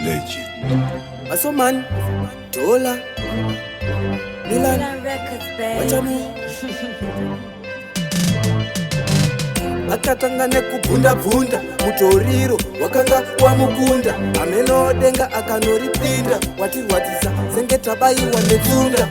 Legend. Asoman, Dola, Milan, Milan Records, baby. Wachamu. Akatanga nekubvunda bvunda mutoriro wakanga wamukunda, ameno denga akanoripinda, watirwadzisa senge tabayiwa netsunda.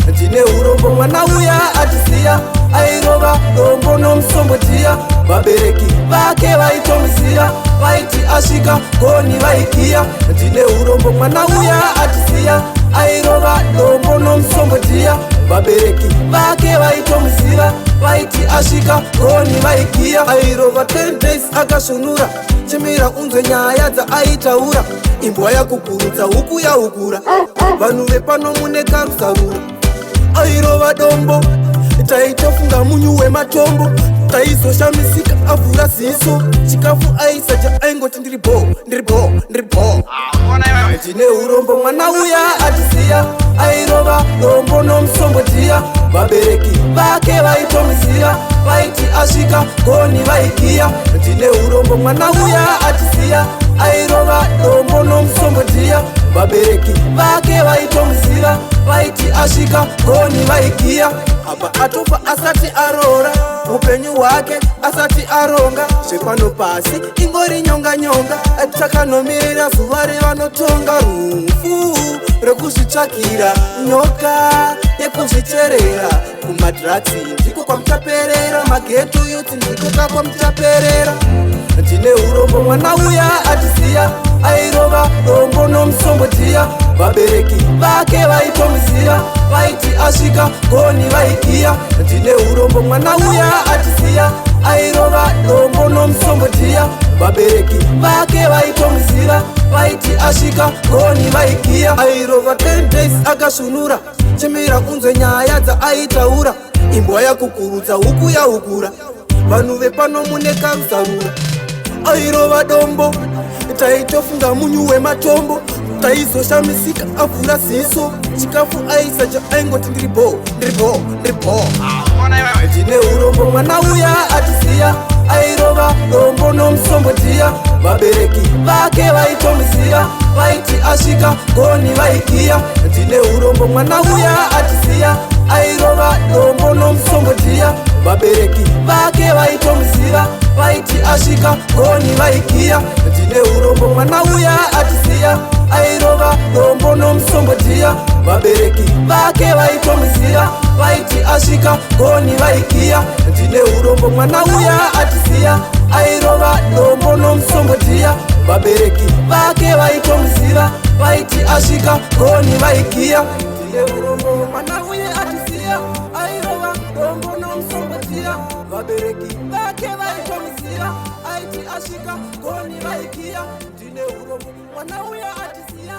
Ndine urombo, mwana uya atisiya, airova dombo nomusombotiya. Vabereki vake vaitomuziya, vaiti asvika goni vaikiya. Ndine urombo, mwana uya atisiya, airova dombo nomusombotiya. Vabereki vake vaitomuziva, vaiti asvika goni vaikiya. Airova 10 days akasvunura. Chimira unzwe nyaya dzaaitaura. Imbwa yakukurudza, huku yaukura. Vanhu vepano mune karusarura. Airova dombo, taitofunga munyu wematombo. Taizoshamisika avhura ziso. Chikafu aisaja, aingoti, "Ndiri bo, ndiri bo, ndiri bo." Ndine urombo, mwana uya atisiya, airova dombo nomusombotiya. Vabereki vake vaitomuziva, vaiti asvika goni vaikiya. Ndine urombo, mwana uya atisiya, airova dombo nomusombotiya. Vabereki vake vaitomuziva, vaiti asvika goni vaikiya. Apa atofa asati aroora, upenyu hwake asati aronga. Zvepano pasi ingori nyonga nyonga, takanomirira zuva revanotonga. Rufu rekuzvitsvakira, nyoka yekuzvicherera. Kumadrugs ndiko kwamuchaperera, maghetto youth ndiko kakwamuchaperera. Ndine urombo, mwana uya atisiya, airova dombo nomusombotiya. Vabereki vake vaitomuziva, vaiti asvika goni vaikiya. Ndine urombo, mwana uya atisiya, airova dombo nomusombotiya. Vabereki vake vaitomuziva, vaiti asvika goni vaikiya. Airova 10 days akasvunura. Chimira unzwe nyaya dzaaitaura. Imbwa yakukurudza, huku yaukura. Vanhu vepano mune karusarura. Airova dombo, taitofunga munyu wematombo. Taizoshamisika avhura ziso. Chikafu aisaja, aingoti, "Ndiri bo, ndiri bo, ndiri bo." Ndine urombo, mwana uya atisiya, airova dombo nomusombotiya. Vabereki vake vaitomuziva, vaiti asvika goni vaikiya. Ndine urombo, mwana uya atisiya, airova dombo nomusombotiya. Vabereki vake vaitomuziva, vaiti asvika goni vaikiya. Ndine urombo, mwana uya atisiya, airova dombo nomusombotiya. Vabereki vake vaitomuziva, vaiti asvika goni vaikiya. Ndine urombo, mwana uya atisiya, airova dombo nomusombotiya. Vabereki vake vaitomuziva, vaiti asvika goni vaikiya. Ndine urombo, mwana uye atisiya, airova dombo nomusombotiya. Vabereki vake vaitomuziva, aiti asvika goni vaikiya. Ndine urombo, mwana uya atisiya.